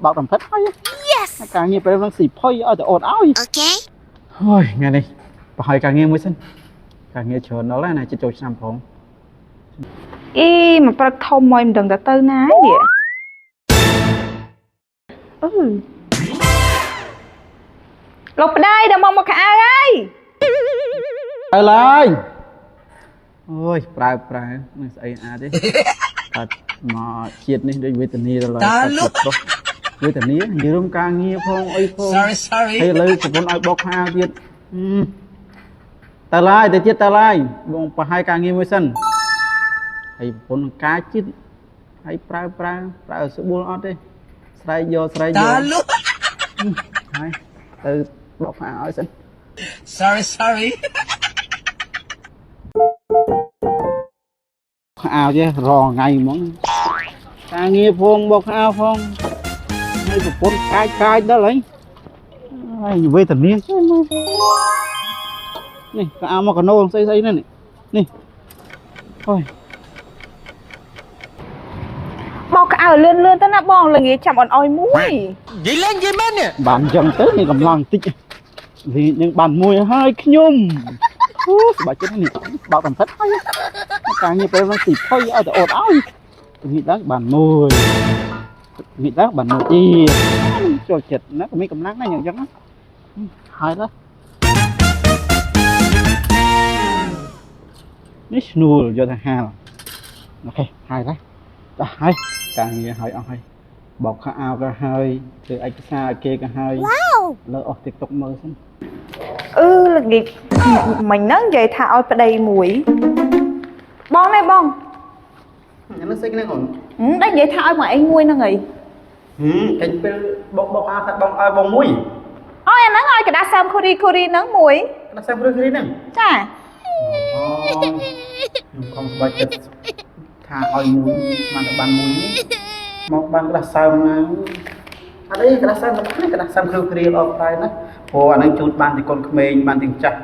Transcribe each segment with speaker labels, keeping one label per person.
Speaker 1: បោកតំផិតហើយ
Speaker 2: Yes.
Speaker 1: ការងារពេលហ្នឹងស៊ីផុយឲ្យតែអូតឲ្យ
Speaker 2: Okay.
Speaker 1: ហើយថ្ងៃនេះប្រហើយការងារមួយសិនការងារច្រើនដល់ហើយណាជិតចូលឆ្នាំផង
Speaker 3: អីមកព្រឹកធំមកមិនដឹងតែទៅណានេះអឺលោកប្តីដល់មកមកខោអាវហើយ
Speaker 1: ទៅឡើយអូយប្រើប្រើនឹងស្អីអាចទេ កាត់មកជាតិនេះដូចវេទនាដល់ហើយ
Speaker 4: តាលុ
Speaker 1: កាត់ប្រុសវេទនានិយាយរួមការងារផងអីផង
Speaker 4: Sorry, sorry.
Speaker 1: ហើយឥឡូវប្រពន្ធឲ្យបោកខោអាវទៀតហឹមតើឡើយទៅទៀតតើឡើយបងប្រហើយការងារមួយសិនហើយប្រពន្ធការជាតិហើយប្រើប្រើប្រើស្បួលអត់ទេស្រែកយកស្រែកយក
Speaker 4: តាលុ
Speaker 1: ហើយទៅបោកខោអាវឲ្យសិន
Speaker 4: Sorry, sorry.
Speaker 1: ខោអាវចេះរងថ្ងៃហ្មងការងារផងបោកខោអាវផងហើយប្រពន្ធកាចកាចដល់ហើយហើយវេទនាចេះមើលនេះខោអាវមកកណូស្អីស្អីនេះនេះអូយ
Speaker 3: បោកខោអាវលឿនលឿនទៅណាបងល្ងាចចាំអត់អោយមួយ
Speaker 4: និយាយលេងនិយាយមែននេះ
Speaker 1: បានអញ្ចឹងទៅមានកម្លាំងតិចវានឹងបានមួយហើយខ្ញុំអូសប្បាយចិត្តណាស់នេះបោកតំផិតហើយការងារពេលហ្នឹងស៊ីផុយឲ្យតែអូតឲ្យនេះដល់បានមួយនេះដល់បានមួយទៀតចូលចិត្តណាក៏មានកម្លាំងដែរយ៉ាងអញ្ចឹងណាហើយដល់នេះស្នួលយកទៅហាលអូខេហើយដែរដល់ហើយការងារហើយអស់ហើយបោកខោអាវក៏ហើយធ្វើឯកសារឲ្យគេក៏ហើយ
Speaker 2: Wow.
Speaker 1: លើអស់ TikTok មើលសិន
Speaker 3: អឺល្ងាចមិញហ្នឹងនិយាយថាឲ្យប្តីមួយបងនេះបង
Speaker 1: អានោះស្អីគ្នាអូន
Speaker 3: ហឹមតែនិយាយថាឲ្យមកឯងមួយហ្នឹងហី
Speaker 1: ហឹមកាញ់ពេលបងបោកអាវថាបងឲ្យបងមួយ
Speaker 3: ឲ្យអាហ្នឹងឲ្យกระดาษសើមខូរីខូរីហ្នឹងមួយ
Speaker 1: ក្តារសែមព្រឹករីហ្នឹង
Speaker 3: ចា
Speaker 1: អូខ្ញុំខំសប្បាយចិត្តថាឲ្យមួយស្មានតែបានមួយមកបានក្តារសើមណាអត់អីក្តារសើមមិនបានក្តារសើមគ្រឿងគ្រាល្អប្រែណាព្រោះអាហ្នឹងជូតបានទាំងកូនក្មេងបានទាំងចាស់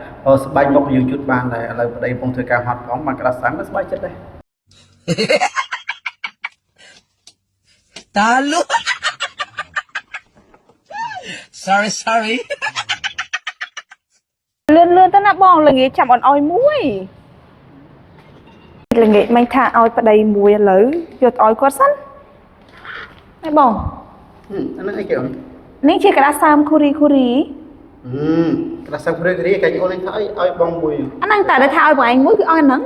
Speaker 1: ស្បែកមុខយើងជូតបានដែរឥឡូវប្តីកំពុងធ្វើការហត់ផងបានក្តារសើមក៏សប្បាយចិត្តដែរ
Speaker 4: តាលុ Sorry, sorry.
Speaker 3: លឿនលឿនទៅណាបងល្ងាចចាំអត់អោយមួយល្ងាចមិញថាឲ្យប្តីមួយឥឡូវយកទៅឲ្យគាត់សិនហើយបង
Speaker 1: អាហ្នឹងអីគេអូន
Speaker 3: នេះជាក្តារសើមខូរីខូរី
Speaker 1: ក្តារសើមគ្រឿងគ្រាកាញ់អូនថាអីឲ្យបងមួយ
Speaker 3: អាហ្នឹងតែដែលថាឲ្យបងឯងមួយគឺឲ្យអាហ្នឹង